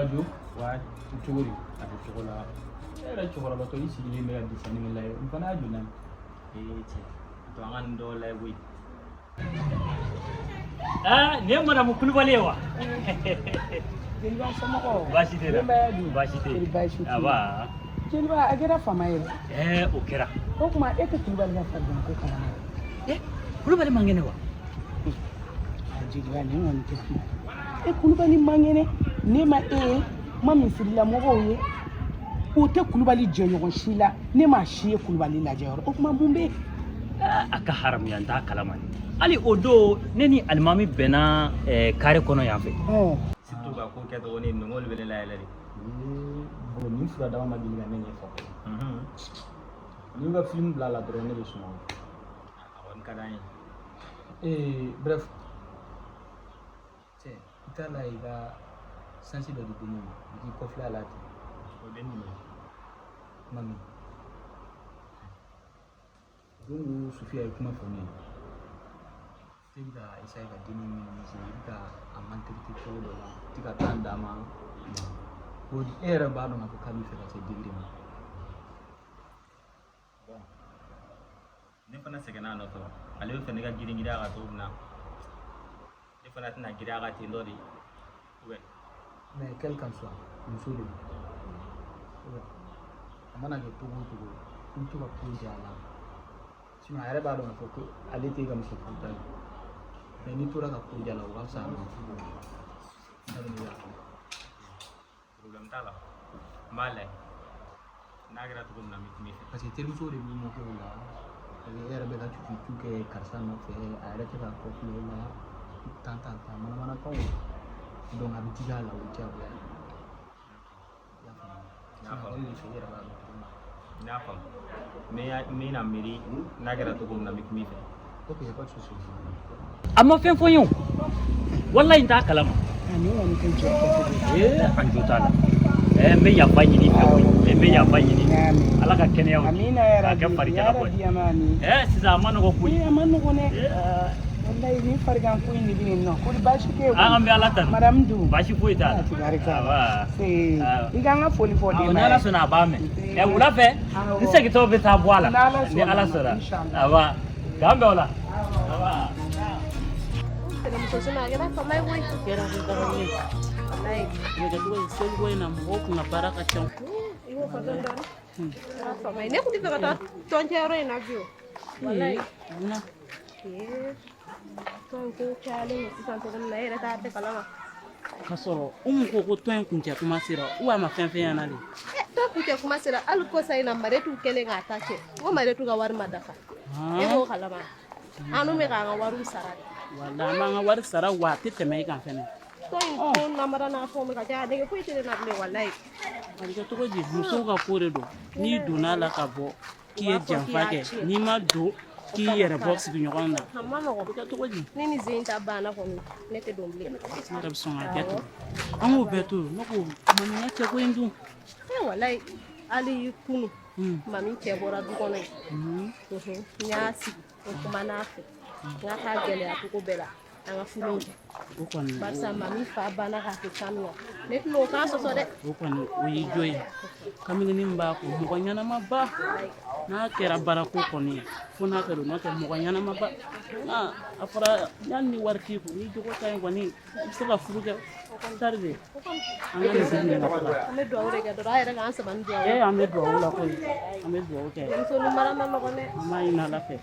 Majo. Wa cogo di? A bɛ cogo la. E yɛrɛ cɛkɔrɔbatɔ i sigilen bɛ ka dessin animé lajɛ, n fana y'a jɔ n'a ye. Ee cɛ, to an ka nin dɔw lajɛ koyi. Aa, nin ye madamu Kulubali ye wa? Jeliba, somɔgɔw? Baasi tɛ la. Denbaya dun? Baasi tɛ. Kori baasi tɛ? Aba. Jeliba, a kɛra fama ye. Ɛɛ, o kɛra. O tuma e tɛ Kulubali ka fariganko kalama? Ɛ, Kulubali man kɛnɛ wa? A jeliba, nin kɔni tɛ kuma ye. E Kulubali man kɛnɛ, ne ma e ye, ma misirila mɔgɔw ye, o tɛ Kulubali jɛɲɔgɔn si la, ne ma si ye Kulubali lajɛyɔrɔ. O tuma mun bɛ yen? A ka haramuya, n t'a kalama de. Hali o don, ne ni alimami bɛnna kare kɔnɔ yan fɛ. Surtout ka ko kɛcogo ni ninnu, olu bɛ ne layɛlɛ de. Bon, nin fura dama ma deli ka ne ɲɛ fɔ. N'i y'u ka film bila a la dɔrɔn, ne bɛ sunɔgɔ. A kɔni ka d'an ye. Ee, bref, cɛ, i t'a la, i ka chance dɔ di dennin ma, i k'i kɔfilɛ a la ten. O den jumɛn? Mami. Don ko Sofiya ye kuma fɔ ne ye. E bɛ ka essayer ka dennin minimiser, i bɛ ka a maltraiter cogo dɔ la, i tɛ ka temps d'a ma. Ko e yɛrɛ b'a dɔn k'a fɔ k'a b'i fɛ ka se degré ma. Bon, ne fana sɛgɛnna a nɔfɛ, ale bɛ fɛ ne ka girin girin a kan cogo min na, ne fana tɛna girin a kan ten dɔ de ouais. Mais quel qu'en soit, muso de don. A mana kɛ cogo o cogo, i bɛ to ka ko diya a la. Sinon a yɛrɛ b'a dɔn k'a fɔ ko ale t'e ka muso furuta ye. Mais n'i tora ka ko diya a la, o ka fisa a ma. N t'a dɔn n'i y'a faamu. Problème t'a la, n b'a lajɛ, n'a kɛra cogo min na, n bɛ kuma i fɛ. Parce que terimuso de b'i moquer o la. Parce que e yɛrɛ bɛ ka cucu kɛ karisa nɔfɛ, a yɛrɛ tɛ k'a kɔfilɛ o la, tan tan tan, manamanakanw. Donc a bɛ digi a la, o ye diyagoya ye. I y'a faamu? N y'a Sinon a faamu. kɔni b'i fɛ, i yɛrɛ b'a dɔn cogo min na. N y'a faamu, n bɛ na miiri, n'a kɛra cogo min na, n bɛ kuma i fɛ. Ok, y a pas de souci. A ma fɛn fɔ n ye o. Walayi, n t'a kalama. A nin kɔni tɛ jɔ kɛcogo ye. Ee, an jo t'a la. Ɛɛ, n bɛ yafa ɲini i fɛ koyi. N bɛ yafa ɲini. N y'a mɛn. Ala ka kɛnɛyaw di. Amina K'a yarabi. kɛ farikala bɔ ye. Yarabi, amina. Ɛɛ, sisan a ma nɔgɔ koyi. Ee, a ma nɔgɔn dɛ. Wallahi, nin farigan ko in de bɛ nin nɔ. Kori baasi tɛ yen? An bɛ Ala tanu. Madame dun? Baasi foyi t'a la. Ah, tabarikala. Aba. Se, Awɔ. i k'an ka foli fɔ Awɔ, ni denbaya Ala ye. sɔnna, a b'a mɛn. Ɛ, wula fɛ, n segintɔ bɛ taa bɔ a la. Ni Ala Ni Ala sɔnna ma, sɔnna. inshallah. Aba. K'an bɛn o la. Aba. Tɛnɛmuso, sinɔ a kɛra fama ye koyi. Kɛra ko dabali ye. Walayi. Nɛgɛcogo ye seliko in na, mɔgɔw kun ka baara ka ca. I b'o fɔ dɔɔni dɔɔni. Kɛra fama ye. Ne kun tɛ fɛ ka taa tɔncɛyɔrɔ in na bi o. Walayi. Munna? Ee, tɔn ko cayalen don sisan cogo min na, e yɛrɛ t'a bɛɛ kalama. Ka sɔrɔ Umu ko ko tɔn in kuncɛ kuma sera, ou a ma fɛn fɛn ɲɛna de? Ɛ, tɔn kuncɛ kuma sera, hali kɔsa in na Maretu kɛlen k'a ta cɛ. N ko Maretu ka wari ma dafa. E b'o kalama. An dun bɛ k'an ka wariw sara de. Wala, an b'an ka wari sara wa, a tɛ tɛmɛ e kan fɛnɛ. Tɔn in ko namara n'a fɛnw bɛ ka caya, a nege foyi tɛ ne na bilen walayi. A bɛ kɛ cogo di? Musow ka ko de don. N'i donna a la ka bɔ k'i ye U b'a fɔ k'i janfa y'a kɛ, tiɲɛ. N'i ma don k'i yɛrɛ bɔ sigiɲɔgɔn na. A ma nɔgɔn. A bɛ kɛ cogo di? Ni nin sen ta banna kɔni, ne tɛ don bilen. Ne yɛrɛ bɛ sɔn ka kɛ ten. An k'o bɛɛ to yen, ne ko maminɛ cɛ ko in dun. Ee walayi, hali kunu, mami cɛ bɔra du kɔnɔ yen. N y'a sigi, n kumana a fɛ, n ka taa gɛlɛya cogo bɛɛ la an ka furu in kɛ. O kɔni Barisa mami fa banna k'a to kan min na, ne tɛna o kan sɔsɔ dɛ. O kɔni, o y'i jo ye. Kamalenin min b'a kɔ, mɔgɔ ɲɛnamaba, n'a kɛra baarako kɔni ye, fo n'a kɛra o, n'o tɛ mɔgɔ ɲɛnamaba. Nka a fɔra hali ni wari t'i kun, ni jogo ka ɲi kɔni, i bɛ se ka furu kɛ tari de. An ka nin sigi nin na. An bɛ dugawu de kɛ dɔrɔn, an yɛrɛ k'an saba ni dugawu. Ee, an bɛ dugawu la koyi, an bɛ dugawu kɛ. Denmisɛnnin mara ma nɔgɔn dɛ. An b'a ɲini Ala fɛ,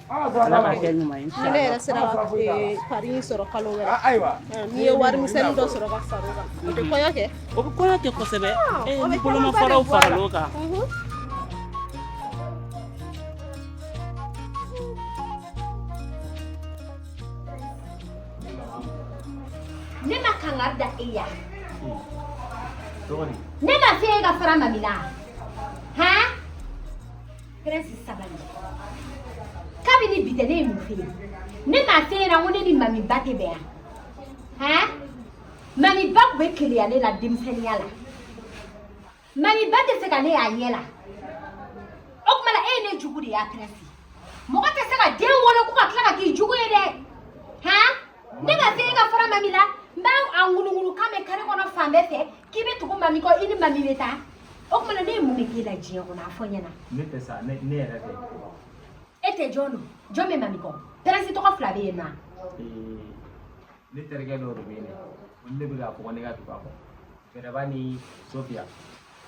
Ala ka kɛ ɲuman ye. Ni ne yɛrɛ sera ka pari in sɔrɔ kalo wɛrɛ, n'i ye wari misɛnnin dɔ sɔrɔ ka far'o kan, o tɛ kɔɲɔ kɛ? O bɛ kɔɲɔ kɛ kosɛbɛ. O bɛ Ni camanba de bolomafaraw bɔ a la. faral'o kan. Ne ma kangari da e ya? Cogo di? Ne ma f'e ye ka fara mami la han? Prince, sabali. Kabini bi tɛ, ne ye mun f'e ye? Ne ma f'e ɲɛna ko ne ni mami ba tɛ bɛn yan han? Mami ba tun bɛ keleya ne la denmisɛnninya la. Mami ba tɛ fɛ ka ne y'a ɲɛ la. O tuma la, e ye ne jugu de ye a? Prince, mɔgɔ tɛ se ka den wolo ko ka tila ka k'i jugu ye dɛ han. Ne ma f'e ye ka fara mami la? N b'a a ŋunuŋunu kan mɛn kare kɔnɔ fan bɛɛ fɛ k'i bɛ tugu. Mami kɔ, i ni Mami bɛ taa. O tuma na ne ye mun de k'e la diɲɛ kɔnɔ? A fɔ n ɲɛna. Ne tɛ sa, ne yɛrɛ tɛ. E tɛ jɔn don? Jɔn bɛ Mami kɔ? Prince tɔgɔ fila bɛ yen nɔ. Ne terikɛ dɔw de bɛ yen dɛ, olu de bɛ k'a fɔ ko ne ka tugu a kɔ. Fɛrɛba ni Sofiya.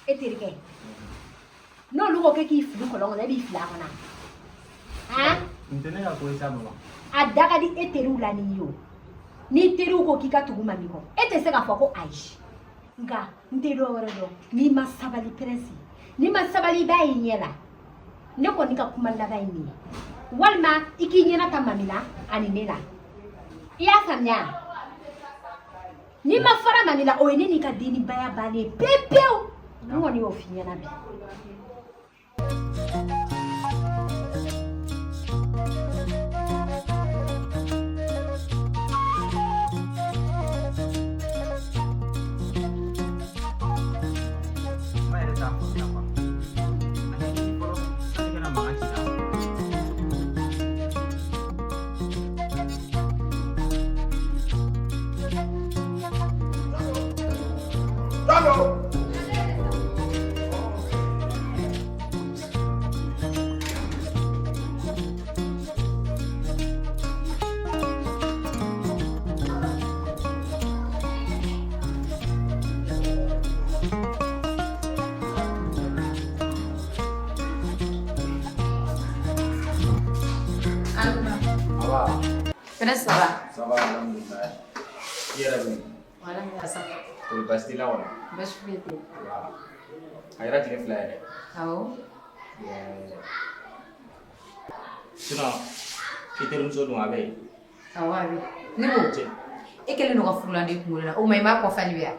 E terikɛ? N'olu ko k'e k'i fili kɔlɔn kɔnɔ, e b'i fili a kɔnɔ? Han? Nin tɛ ne ka ko ye sa mama. A da ka di e teriw la n'i ye o. N'i teriw ko k'i ka tugu Mami kɔ, e tɛ se k'a fɔ ko ayi. Nka n tɛ dɔ wɛrɛ dɔn, n'i ma sabali Prince, n'i ma sabali i b'a ye ɲɛ la. Ne kɔni ka kuma laban ye nin ye, walima i k'i ɲɛna ta Mami la ani ne la. I y'a faamuya? N'i ma fara Mami la, o ye ne n'i ka dennibaya bannen pewu pewu. N kɔni y'o f'i ɲɛna bi. Kuma yɛrɛ t'a faamuya quoi. A ɲɛɲini fɔlɔ sani kana mankan ci la. Jalo! Prince, ça va? Ça va, alhamdoulilah. I yɛrɛ dun? Voilà, ça va. Kɔri baasi t'i la kɔni? Baasi foyi tɛ. A kɛra tile fila yɛrɛ. Awɔ. Sinon, i terimuso dun a bɛ yen? Awɔ, a bɛ yen. Ne ko, e kɛlen don ka furulan don i kunkolo la, o ma i m'a kɔfɛ hali bi wa?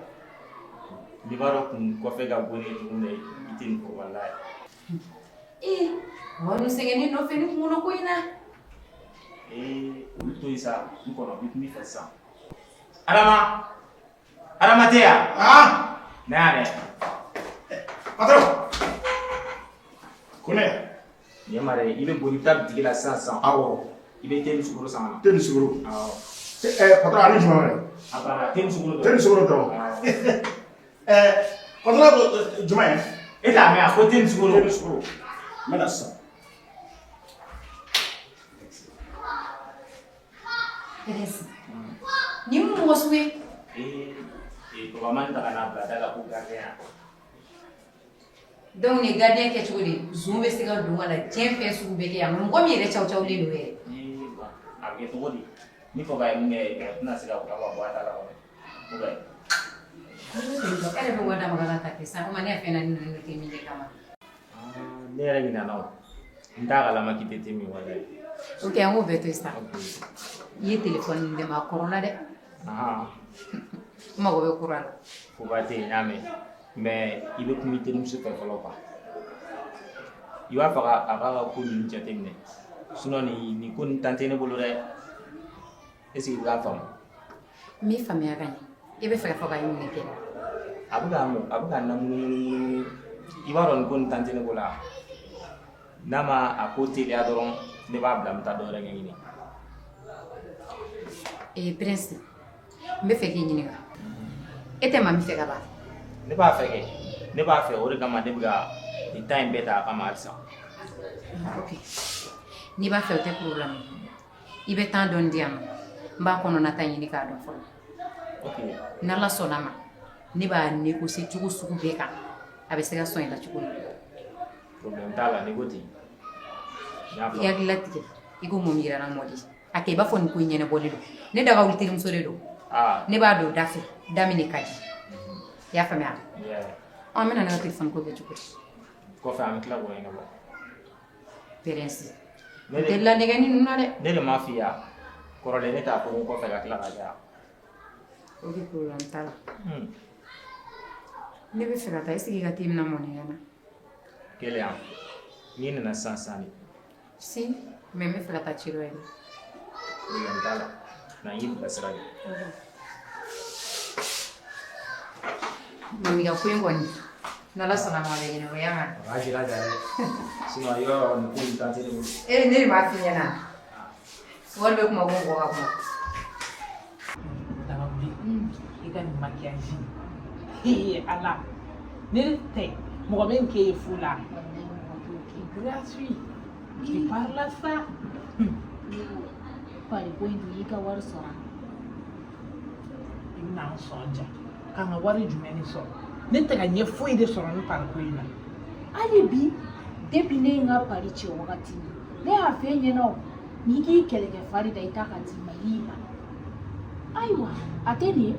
N'i b'a dɔn kun kɔfɛ ka bon ne ye cogo min na, i tɛ nin fɔ walayi. Ee, mɔgɔ ninnu sɛgɛnnen nɔfɛ ni kunkolo ko in na. Ee, olu to yen sa, n kɔnɔ, n bɛ kuma i fɛ sisan. Adama! Adama tɛ yan? Ah! Na yan dɛ. Patron! Kone. Nin ye ma dɛ, i bɛ boli i bɛ taa bitigi la sisan sisan. Awɔ. I bɛ te ni sukaro san ka na. Te ni sukaro? Awɔ. Patron, ani jumɛn wɛrɛ? A banna, te ni sukaro dɔrɔn. Te ni sukaro dɔrɔn. Awɔ. Patron ko jumɛn? E t'a mɛn a ko te ni sukaro. Te ni sukaro. N bɛ na sisan. Prince, nin mun mɔgɔ sugu ye? Ee, papa ma nin ta ka n'a bila da la ko gardien ya. Donc nin gardien kɛ cogo di? Zon bɛ se ka don ka na diɲɛ fɛn sugu bɛɛ kɛ yan, mɔgɔ min yɛrɛ caw cawlen don yɛrɛ. Ee, bon, a bɛ kɛ cogo di? Ni papa ye mun kɛ, mɔgɔ tɛna se ka ka bɔ a ta la kɔni. Ou bien? E yɛrɛ bɛ wari d'a ma k'a ka ta kɛ sisan, komi ne ye fɛn naani ninnu tɛ min kɛ kama. Ne yɛrɛ ɲinɛna o. N t'a kalama k'i tɛ te min walayi. Ok, an k'o bɛɛ to yen sisan. I ye téléphone di ne ma, a kɔrɔla dɛ. N mago bɛ kura la. Koba tɛ yen, n y'a mɛn. Mais i bɛ kuma i terimuso fɛ fɔlɔ quoi. I b'a fɛ a k'a ka ko ninnu jateminɛ. Sinon nin ko nin tan tɛ ne bolo dɛ. Est ce que i bɛ k'a faamu? N b'i faamuya ka ɲɛ. I bɛ fɛ k'a fɔ k'a ye mun de kɛ? A bɛ k'a a bɛ k'a lamunumunu. I b'a dɔn nin ko nin tan tɛ ne bolo wa? N'a ma a ko teliya dɔrɔn, ne b'a bila n bɛ taa dɔ wɛrɛ ɲɛɲini. Ee Prince, n bɛ fɛ k'i ɲininka. E tɛ Mami fɛ ka ban? Ne b'a fɛ kɛ. Ne b'a fɛ, o de kama ne bɛ ka nin temps in bɛɛ ta a kama halisa. Ok. N'i b'a fɛ o tɛ problème ye. I bɛ temps dɔɔni di yan nɔ. N b'a kɔnɔnata ɲini k'a dɔn fɔlɔ. Ok. N'Ala sɔnna ma, ne b'a négocier cogo sugu bɛɛ kan. A bɛ se ka sɔn i la cogo min. Problème t'a la, n'i ko ten. I hakili latigɛ. I ko mun yira n na mɔdi. A kɛ i b'a fɔ nin ko in ɲɛnabɔlen don. Ne da ka wuli terimuso de don. Ne b'a don da fɛ, da min de ka di. I y'a faamuya? Ɔ, n bɛna ne ka téléphone ko kɛ cogo di? Kɔfɛ an bɛ tila k'o ɲɛnabɔ. Prince, n tɛ lanɛgɛni ninnu na dɛ. Ne de m'a f'i ye wa? Kɔrɔlen ne t'a fɔ ko kɔfɛ ka tila ka kɛ. Ok, problème t'a la. Ne bɛ fɛ ka taa, est ce que i ka te bɛna mɔn ne ɲɛna? Kelen yan. N'i nana sisan sisan de. Si, mais n bɛ fɛ ka taa ci dɔ ye. Problème t'a la. Na n y'i bilasira de. Mami ka ko in kɔni, n'Ala sɔnna ma a bɛ ɲɛnabɔ, i y'a mɛn? A b'a jilaja dɛ. Sinon yɔrɔ nin ko in tan tɛ ne bolo. Ee, ne de b'a f'i ɲɛna. Wari bɛ kuma ko mɔgɔ ka kuma. Tarawele, i ka nin maquillage Ee Ala, ne tɛ mɔgɔ bɛ nin k'e ye fu la. Gratuit. Tu parles ça. Pari ko in dun, i ka wari sɔrɔ. I bɛna n sɔn ja ka n ka wari jumɛn de sɔrɔ? Ne tɛ ka ɲɛ foyi de sɔrɔ ni pariko in na. Hali bi, depuis ne ye n ka pari cɛ wagati min, ne y'a f'e ɲɛna o, n'i k'i kɛlɛkɛ fari da i ta ka d'i ma, i y'i ban. Ayiwa, a tɛ nin ye.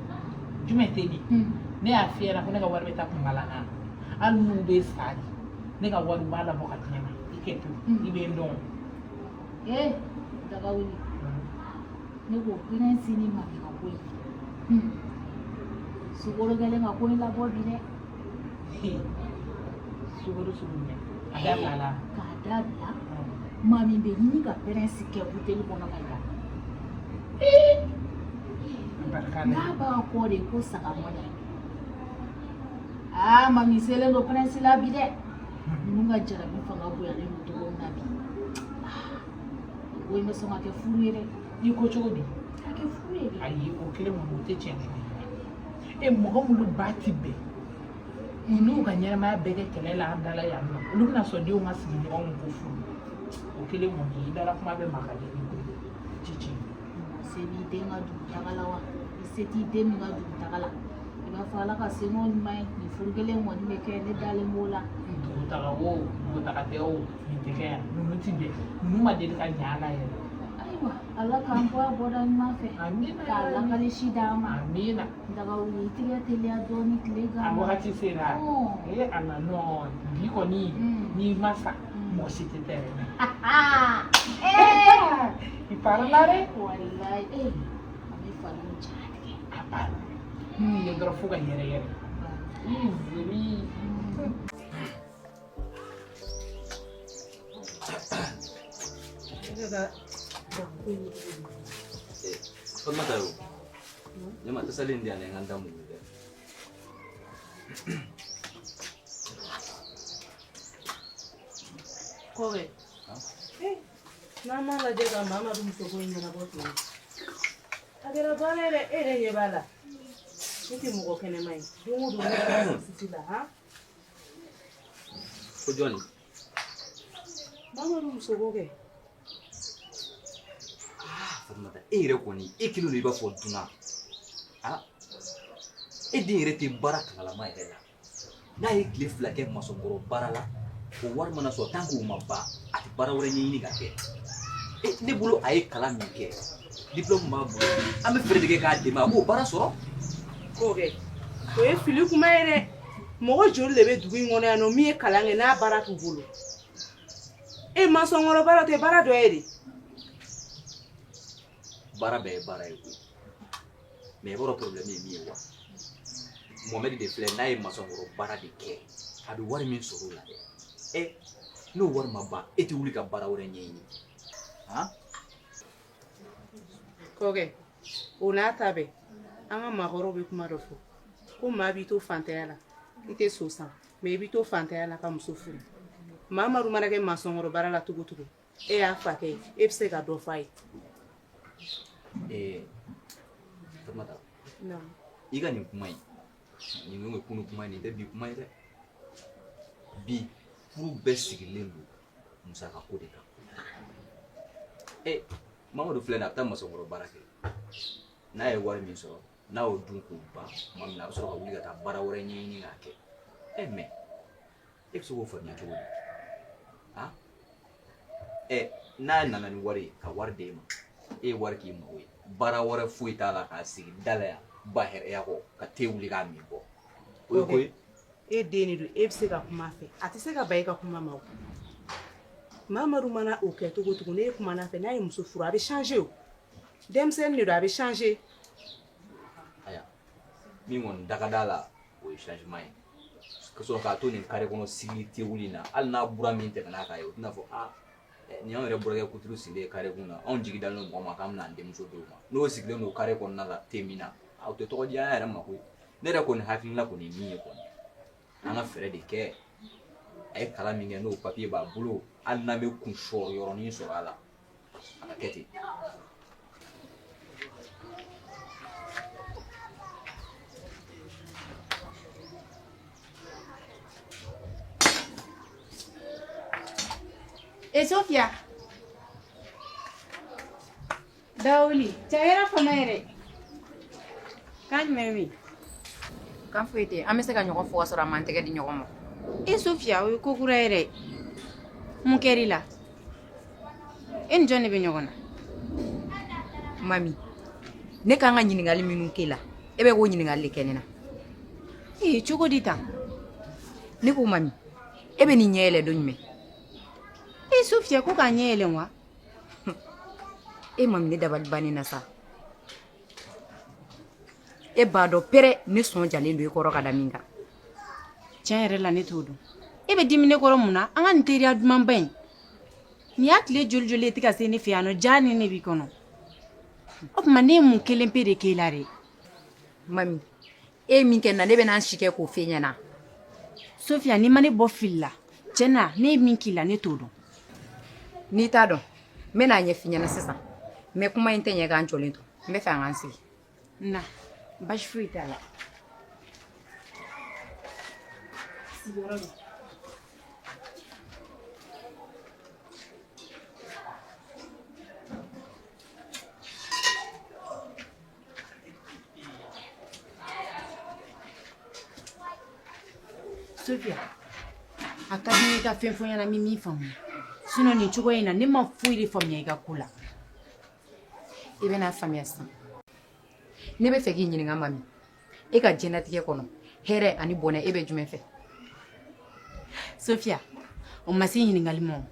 Jumɛn tɛ nin ye? Ne y'a f'i ɲɛna ko ne ka wari bɛ taa kunkalan na, hali n'u bɛ sa de, ne ka wari u b'a labɔ ka di ne ma. I kɛ to i bɛ n dɔn. Ee Dagawuli, ne ko Prince ni Mami ka ko in, sukoro kɛlen ka ko in labɔ bi dɛ. Sukoro sugu jumɛn? A dabila la. K'a dabila, Mami bɛ ɲini ka Prince kɛ buteli kɔnɔ ka yira. N'a b'a kɔ de ko saga mɔnɛ. Aa, Mami selen don Prince la bi dɛ. Ninnu ka jarabi fanga bonyalen don cogo min na bi, ko in bɛ sɔn ka kɛ furu ye dɛ. I ko cogo di? Ka kɛ furu ye dɛ. Ayi, o kelen kɔni, o tɛ tiɲɛ ye. E mɔgɔ minnu ba ti bɛn, u n'u ka ɲɛnamaya bɛɛ kɛ kɛlɛ la an da la yan nɔ, olu bɛna sɔn denw ka sigi ɲɔgɔn kun ko furu? O kelen kɔni, i dala kuma bɛ makali ni ko ye, o ti tiɲɛ. Se b'i den ka dugutaga la wa? I se t'i den min ka dugutaga la, i b'a fɔ Ala ka se n'o ɲuman ye. Nin furu kelen kɔni bɛ kɛ, ne dalen b'o la. Dugutaga o, dugutaga tɛ o, nin tɛ kɛ yan. Ninnu ti bɛn, ninnu ma deli ka ɲɛ a la yɛrɛ. Ayiwa, Ala k'an bɔ a bɔda ɲuman fɛ. Amina. K'a lakali si d'an ma. Amina. Dagawuli, i tigɛ teliya dɔɔni, tile gan. A wagati sera. Ee Ala, nɔ bi kɔni, n'i ma sa, mɔgɔ si tɛ tɛrɛ mɛn. I parla dɛ. Walayi, ee a bɛ faliw ja tigɛ. A banna, n'u ye dɔrɔn fo ka yɛrɛ yɛrɛ. I zeri. Fatumata yo, ne ma tasalen di yan dɛ, n ka n da mugu dɛ. Kɔkɛ, n'an m'a lajɛ ka Mamadu musoko in ɲɛnabɔ tuguni, a kɛra baara ye dɛ. E yɛrɛ ɲɛ b'a la, ne tɛ mɔgɔ kɛnɛma ye, don o don ne bɛ sisi la han. Ko jɔnni? Mamadu musoko kɛ. Fatumata, e yɛrɛ kɔni, e kelen don i b'a fɔ dunan. Ah, e den yɛrɛ tɛ baara kalalama yɛrɛ la. N'a ye tile 2 kɛ masɔnkɔrɔ baara la, o wari mana sɔrɔ, tant k'o ma ban, a tɛ baara wɛrɛ ɲɛɲini ka kɛ. E ne bolo, a ye kalan min kɛ, diplôme b'a bolo, an bɛ fɛɛrɛ de kɛ k'a dɛmɛ a k'o baara sɔrɔ. Kɔkɛ, o ye fili kuma ye dɛ. Mɔgɔ joli de bɛ dugu in kɔnɔ yan nɔ min ye kalan kɛ n'a baara t'u bolo? E, masɔnkɔrɔ baara tɛ baara dɔ ye de? Baara bɛɛ ye baara ye koyi, mais i b'a dɔn problème ye min ye wa? Mohamed de filɛ, n'a ye masɔnkɔrɔ baara de kɛ, a bɛ wari min sɔrɔ o la dɛ, ɛ, n'o wari ma ban, e tɛ wuli ka baara wɛrɛ ɲɛɲini han? Kɔkɛ, o n'a ta bɛɛ, an ka maakɔrɔw bɛ kuma dɔ fɔ ko maa b'i to fantanya la, i tɛ so san, mais i b'i to fantanya la ka muso furu. Mamadu mana kɛ masɔnkɔrɔ baara la cogo o cogo, e y'a fakɛ ye, e bɛ se ka dɔ f'a ye. Ee Fatumata, Naamu. i ka nin kuma in, nin ye kunu kuma ye, nin tɛ bi kuma ye dɛ. Bi furu bɛɛ sigilen don musaka ko de kan. E Mamadu filɛ nin ye, a bɛ taa masɔnkɔrɔ baara kɛ, n'a ye wari min sɔrɔ, n'a y'o dun k'o ban tuma min na, a bɛ sɔrɔ ka wuli ka taa baara wɛrɛ ɲɛɲini k'a kɛ. Ɛ, mais e bɛ se k'o faamuya cogo di? Han, ɛ, n'a nana ni wari ye ka wari d'e ma, e ye wari k'i mago ye, baara wɛrɛ foyi t'a la k'a sigi da la yan ba hɛrɛya kɔ ka te wuli k'a min bɔ, o ye ko ye. E den de don, e bɛ se ka kuma a fɛ, a tɛ se ka ban e ka kuma ma. O Mamadu mana o kɛ cogo o cogo, n'e kumana a fɛ, n'a ye muso furu, a bɛ changer. O denmisɛnnin de don, a bɛ changer. Aya, min kɔni da ka d'a la, o ye changement ye, ka sɔrɔ k'a to nin carré kɔnɔ sigi te wuli in na. Hali n'a bura min tɛmɛna k'a ye, o tɛna fɔ a nin y'anw yɛrɛ burankɛ kuturu sigilen ye carré kun na, anw jigi dalen don mɔgɔ ma k'an bɛna an denmuso d'o ma, n'o sigilen don carré kɔnɔna la te min na, o tɛ tɔgɔ diya an yɛrɛ ma koyi. Ne yɛrɛ kɔni hakilina kɔni ye min ye kɔni, an ka fɛɛrɛ de kɛ. A ye kalan min kɛ, n'o papiye b'a bolo, hali n'an bɛ kun sɔrɔ yɔrɔnin sɔrɔ a la, a ka kɛ ten. E Sofia. Dawuli, cɛ hɛrɛ fana yɛrɛ. Kan jumɛn bɛ yen? Kan foyi tɛ, an bɛ se ka ɲɔgɔn fo ka sɔrɔ an m'an tɛgɛ di ɲɔgɔn ma. E Sofia, o ye ko kura ye dɛ. Mun kɛr'i la? E ni jɔn de bɛ ɲɔgɔn na? Mami, ne kan ka ɲininkali minnu k'e la, e bɛ k'o ɲininkali de kɛ ne na. Ee, cogo di tan? Ne ko mami, e bɛ n'i ɲɛ yɛlɛ don jumɛn? E Sofia, ko k'a ɲɛ yɛlɛ wa? E mami, ne dabali bannen na sa. E b'a dɔn pɛrɛ ne sɔn jalen don e kɔrɔ ka da min kan. Tiɲɛ yɛrɛ la, ne t'o dɔn. E bɛ dimi ne kɔrɔ mun na? An ka nin teriya dumanba in. Nin y'a tile joli joli e tɛ ka se ne fɛ yan nɔ, ja ni ne b'i kɔnɔ. O tuma ne ye mun kelen pe de k'e la de? Mami, e ye min kɛ n na, ne bɛna n si kɛ k'o f'e ɲɛna. Sofia, n'i ma ne bɔ fili la, tiɲɛ na, ne ye min k'i la, ne t'o dɔn. N'i t'a dɔn, n bɛna a ɲɛf'i ɲɛna sisan. Mais kuma in tɛ ɲɛ k'an jɔlen to. N bɛ fɛ an k'an sigi. Na, basi foyi t'a la. Sigiyɔrɔ don. Sofia, a ka di n ye i ka fɛn fɔ n ɲɛna n bɛ min faamuya. Sinon nin cogo in na, ne ma foyi de faamuya i ka ko la. I bɛna faamuya sisan. Ne bɛ fɛ k'i ɲininka mami, e ka diɲɛlatigɛ kɔnɔ, hɛrɛ ani bɔnɛ, e bɛ jumɛn fɛ? Sofia, o ma se ɲininkali ma o.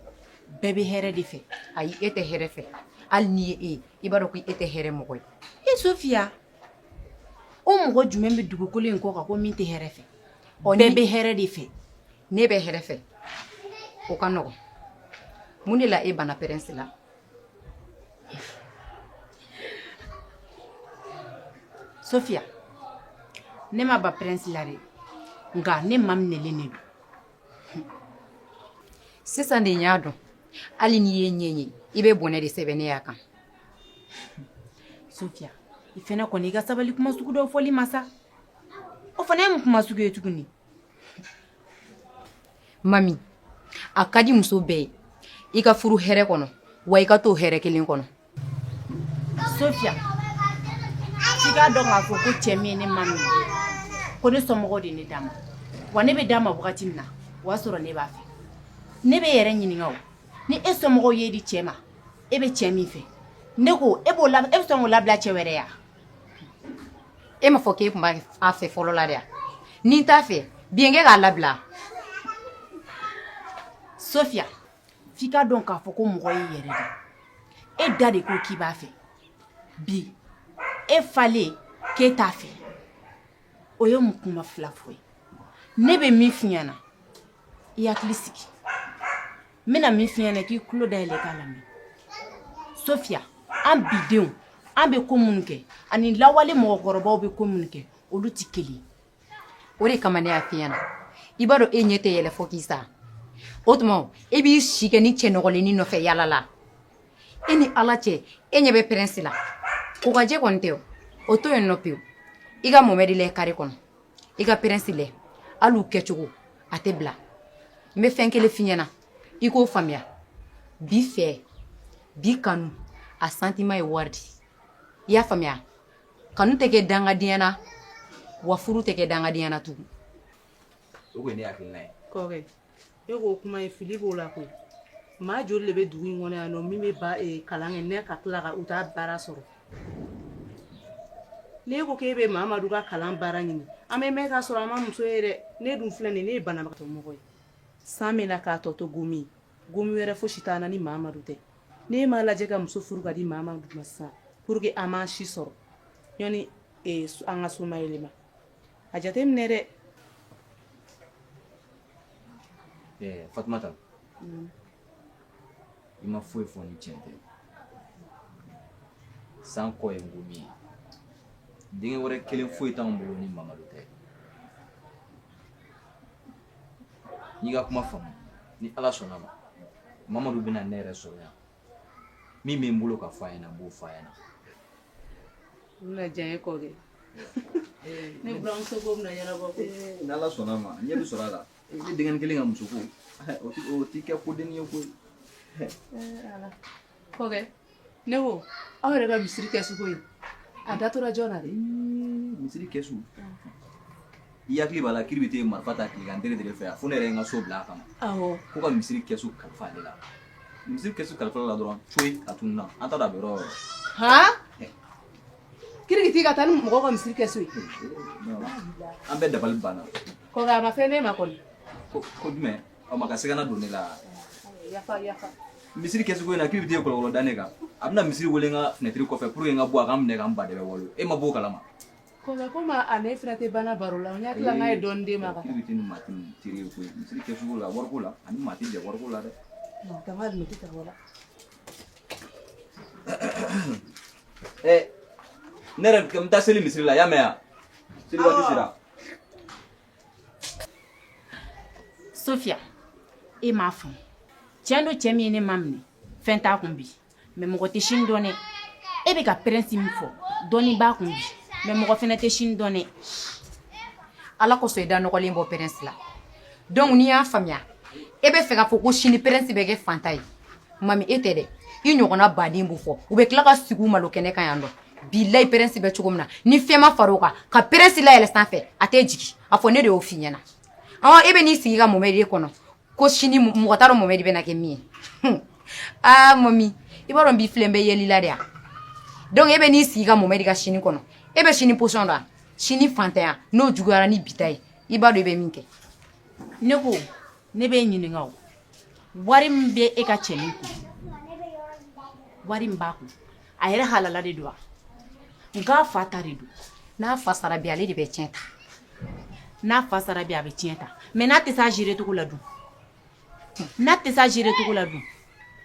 Bɛɛ bɛ hɛrɛ de fɛ. Ayi, e tɛ hɛrɛ fɛ. Hali n'i ye e ye, i b'a dɔn ko e tɛ hɛrɛ mɔgɔ ye. E Sofia, o mɔgɔ jumɛn bɛ dugukolo in kɔ kan ko min tɛ hɛrɛ fɛ? Bɛɛ bɛ hɛrɛ de fɛ. Ne bɛ hɛrɛ fɛ, o ka nɔgɔn. Mun de la e banna Prince la? Sofia, ne ma ban Prince la dɛ, nka ne maminɛlen de don. Sisan de n y'a dɔn, hali n'i ye ɲɛ ye, i bɛ bɔnɛ de sɛbɛn ne y'a kan. Sofia, i fɛnɛ kɔni, i ka sabali kuma sugu dɔw fɔli ma sa. O fana ye mun kuma sugu ye tuguni? Mami, a ka di muso bɛɛ ye i ka furu hɛrɛ kɔnɔ, wa i ka to hɛrɛ kelen kɔnɔ. Sofia, f'i k'a dɔn k'a fɔ ko cɛ min ye ne maminɛ, ko ne somɔgɔw de ye ne d'a ma. Wa ne bɛ d'a ma wagati min na, o y'a sɔrɔ ne b'a fɛ. Ne bɛ yɛrɛ ɲininka o, ni e somɔgɔw y'e di cɛ ma, e bɛ cɛ min fɛ, ne ko e b'o e bɛ sɔn k'o labila cɛ wɛrɛ ya? E m'a fɔ k'e tun b'a fɛ fɔlɔ la de ya? Ni n t'a fɛ, bien kɛ k'a labila. Sofia, f'i k'a dɔn k'a fɔ ko mɔgɔ y'i yɛrɛ de. E da de ko k'i b'a fɛ. Bi e falen k'e t'a fɛ, o ye mun kuma fila fɔ ye? Ne bɛ min f'i ɲɛna, i hakili sigi. N bɛna min f'i ɲɛna, k'i tulo dayɛlɛ k'a lamɛn. Sofia, an bidenw, an bɛ ko minnu kɛ ani lawale mɔgɔkɔrɔbaw bɛ ko minnu kɛ, olu tɛ kelen ye. O de kama ne y'a f'i ɲɛna, i b'a dɔn e ɲɛ tɛ yɛlɛ fo k'i sa. O tuma e b'i si kɛ ni cɛ nɔgɔlennin nɔfɛ yala la. E ni ala cɛ, e ɲɛ bɛ Prince la, ko ka jɛ kɔni tɛ o, o to yen nɔ pewu. I ka Mohamɛdi lɛ kare kɔnɔ, i ka Prince lɛ, hali u kɛcogo a tɛ bila. N bɛ fɛn kelen f'i ɲɛna, i k'o faamuya. Bi fɛ, bi kanu, a sentiment ye wari di. I y'a faamuya? Kanu tɛ kɛ dangadenya na, wa furu tɛ kɛ dangadenya na tugun. O kun ye ne hakilina ye. Kɔkɛ, e k'o kuma ye, fili b'o la koyi. Maa joli de bɛ dugu in kɔnɔ yan nɔ min bɛ ba kalan kɛ ne ka tila ka u t'a baara sɔrɔ? N'e ko k'e bɛ Mamadu ka kalan baara ɲini, an bɛ mɛn k'a sɔrɔ an ma muso ye dɛ. Ne dun filɛ nin, ne ye banabagatɔ mɔgɔ ye. San bɛ na k'a tɔ to gomi, gomi wɛrɛ fosi t'an na ni Mamadu tɛ. N'e m'a lajɛ ka muso furu ka di Mamadu ma sisan, pour que an m'an si sɔrɔ yanni an ka somayɛlɛma, a jateminɛ dɛ. Fatumata, i ma foyi fɔ ni tiɲɛ tɛ. San kɔ ye gomi ye, denkɛ wɛrɛ kelen foyi t'anw bolo ni Mamadu tɛ. N'i ka kuma faamu, ni Ala sɔnna ma, Mamadu bɛna ne yɛrɛ sɔrɔ yan. Min bɛ n bolo ka fɔ a ɲɛna, n b'o fɔ a ɲɛna. U bɛna diya n ye kɔkɛ. Ne buramuso ko bɛna ɲɛnabɔ koyi. N'Ala sɔnna ma, ɲɛ bɛ sɔrɔ a la. Ne denkɛnin kelen ka muso ko, o ti kɛ kodenni ye koyi. Ala kɔkɛ, ne ko aw yɛrɛ ka misiri kɛsu ko in, a datora jɔn na de? Misiri kɛsu, i hakili b'a la, kiri bɛ taa marifa ta tilegan tere de fɛ yan, fo ne yɛrɛ ye n ka so bila a kama. Ko ka misiri kɛsu kalifa ale la. Misiri kɛsu kalifa la dɔrɔn, coyi, a tununna, an t'a dɔn a bɛ yɔrɔ o yɔrɔ. Han, kirikiti ka taa ni mɔgɔw ka misiri kɛsu ye? An bɛɛ dabali banna. Kɔkɛ, a ma fɛn d'e ma kɔni? Ko jumɛn? O ma ka sigana don ne la. Yafa, yafa. Misiri kɛsu ko in na, kiri bɛ taa kɔlɔlɔ da ne kan. A bɛna misiri wele n ka fenêtre kɔfɛ pour que n ka bɔ, a ka n minɛ ka n ba dɛbɛ walo. E ma bɔ o kalama? Kɔkɛ, komi a ne fana tɛ bana baro la, n hakili la n'a ye dɔɔnin d'e ma ka Kiri bɛ ni maa tɛ teri ye koyi. Misiri kɛsu ko la, wariko la, ani maa tɛ jɛ wariko la dɛ. Tama limiti ta wala. Ɛ, ne yɛrɛ n bɛ taa seli misiri la, i y'a mɛn yan? Seli waati sera. Sofia, e m'a faamu. Tiɲɛ don, cɛ min ye ne maminɛ, fɛn t'a kun bi, mais mɔgɔ tɛ sini dɔn dɛ. E bɛ ka prince min fɔ, dɔɔni b'a kun bi, mais mɔgɔ fɛnɛ tɛ sini dɔn dɛ. Ala kosɔn, i da nɔgɔlen bɔ prince la. Donc n'i y'a faamuya, e bɛ fɛ k'a fɔ ko sini prince bɛ kɛ fantan ye. Mami, e tɛ dɛ, i ɲɔgɔnna baden b'o fɔ, u bɛ tila ka sigi u malo kɛnɛ kan yan nɔ. Bilayi, prince bɛ cogo min na, ni fɛn ma far'o kan ka prince layɛlɛ sanfɛ, a tɛ jigin. A fɔ ne de y'o f'i ɲɛna. Ɔ, e bɛ n'i sigi ka Mohamɛdi kɔnɔ ko sini mɔgɔ t'a dɔn Mohamɛdi bɛna kɛ min ye. Aa mami, i b'a dɔn bi filɛ n bɛ yɛli la de yan. Donc e bɛ n'i sigi ka Mohamɛdi ka sini kɔnɔ, e bɛ sini position dɔn. Sini fantanya n'o juguyara ni bi ta ye, i b'a dɔn i bɛ min kɛ. Ne ko ne b'e ɲininka, o wari min bɛ e ka cɛnin kun, wari min b'a kun, a yɛrɛ halala de don wa? Nka a fa ta de don. N'a fa sara bi, ale de bɛ tiɲɛ ta. N'a fa sara bi, a bɛ tiɲɛ ta, mais n'a tɛ s'a gérer cogo la dun? N'a tɛ s'a gérer cogo la dun?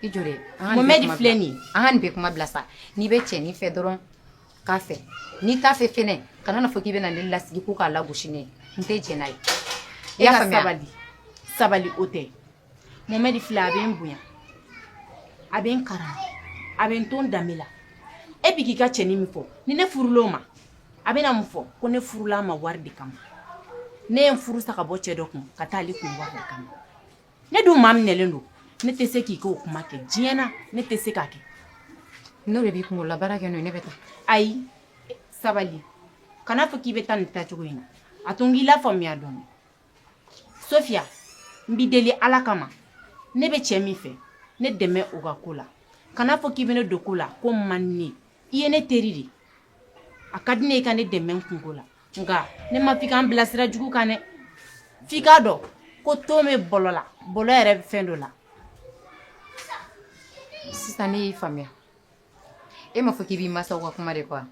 I jɔ dɛ. Mohamɛdi filɛ nin ye. An ka nin bɛɛ kuma bila sa. N'i bɛ cɛnin fɛ dɔrɔn k'a fɛ, n'i t'a fɛ fɛnɛ, kana na fɔ k'i bɛna ne lasigi ko k'a lagosi ne ye. N tɛ jɛn n'a ye. I y'a faamuya? Sabali, sabali, o tɛ. Mohamɛdi filɛ, a bɛ n bonya, a bɛ n karama, a bɛ n to n danbe la. E bi k'i ka cɛnin min fɔ, ni ne furula o ma, a bɛna mun fɔ? Ko ne furula a ma wari de kama. Ne ye n furu sa ka bɔ cɛ dɔ kun ka taa ale kun wari de kama. Ne dun maa minɛlen don, ne tɛ se k'i k'o kuma kɛ diɲɛ na, ne tɛ se k'a kɛ. N'o de b'i kunkolo la, baara kɛ n'o ye, ne bɛ taa. Ayi, sabali, kana fɔ k'i bɛ taa nin taacogo in na. A to n k'i lafaamuya dɔɔnin. Sofia, n b'i deli Ala kama, ne bɛ cɛ min fɛ, ne dɛmɛ o ka ko la. Kana fɔ k'i bɛ ne don ko la ko man di ne ye. I ye ne teri de, a ka di ne ye ka ne dɛmɛ n kunko la, nka ne ma f'i k'an bila sira jugu kan dɛ. F'i k'a dɔn ko ton bɛ bɔlɔ la, bɔlɔ yɛrɛ bɛ fɛn dɔ la. Sisan ne y'i faamuya. E m'a fɔ k'i b'i masaw ka kuma de kɔ,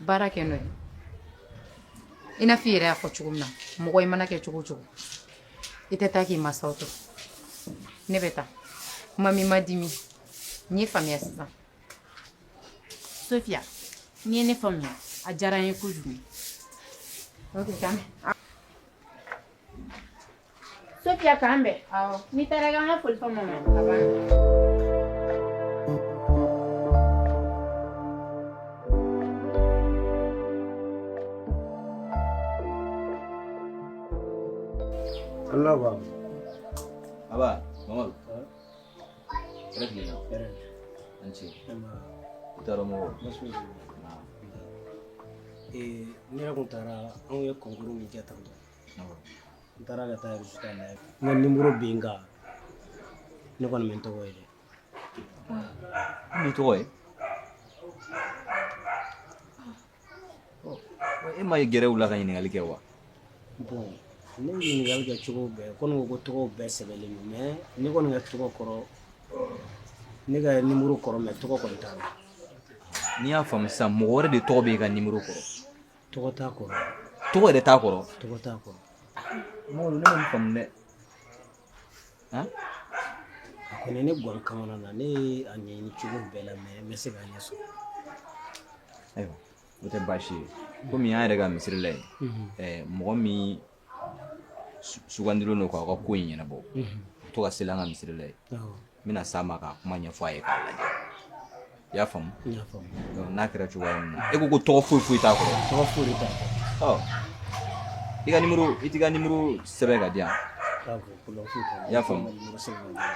baara kɛ n'o ye. I n'a fɔ i yɛrɛ y'a fɔ cogo min na, mɔgɔ i mana kɛ cogo o cogo, i tɛ taa k'i masaw to. Ne bɛ taa. Mami, ma dimi, n y'i faamuya sisan. Sofia, n'i ye ne faamuya, a diyara n ye kojugu. Ok, k'an bɛn. Sofia, k'an bɛn. N'i taara, i ka n ka foli fɔ mama ye. A banna. Allah ba. Aba, Mamadu. Hɛrɛ tilenna. Hɛrɛ. An ce. I t'a dɔn mɔgɔ. Ee, ne yɛrɛ kun taara, anw ye concours min kɛ tantɔ. N taara ka taa résultat lajɛ. N ka numéro bɛ yen nka ne kɔni bɛ n tɔgɔ ye dɛ. N'i tɔgɔ ye? E ma ye gɛrɛ u la ka ɲininkali kɛ wa? Bon, ne ye ɲininkali kɛ cogo bɛɛ, kɔni ko ko tɔgɔw bɛɛ sɛbɛnlen don, mais ne kɔni ka tɔgɔ kɔrɔ, ne ka numéro kɔrɔ, mais tɔgɔ kɔni t'a la. N'i y'a faamu sisan, mɔgɔ wɛrɛ de tɔgɔ bɛ e ka numéro kɔrɔ. Tɔgɔ t'a kɔrɔ. Tɔgɔ yɛrɛ t'a kɔrɔ. Tɔgɔ t'a kɔrɔ. Mamadu, ne ma nin faamu dɛ. Han? A kɔni ne gan kamana na, ne ye a ɲɛɲini cogo bɛɛ la, mais n bɛ se k'a ɲɛ sɔrɔ. Ayiwa, o tɛ baasi ye. Komi an yɛrɛ ka misiri la yen, mɔgɔ min sugandilen don k'aw ka ko in ɲɛnabɔ, u to ka seli an ka misiri la yen. N bɛna s'a ma k'a kuma ɲɛfɔ a ye k'a lajɛ. I y'a faamu? N y'a faamu. Donc n'a kɛra cogoya min na, e ko ko tɔgɔ foyi foyi t'a kɔrɔ. Tɔgɔ foyi t'a kɔrɔ. Ɔ, i ka numéro, i t'i ka numéro sɛbɛn ka di yan. I y'a faamu,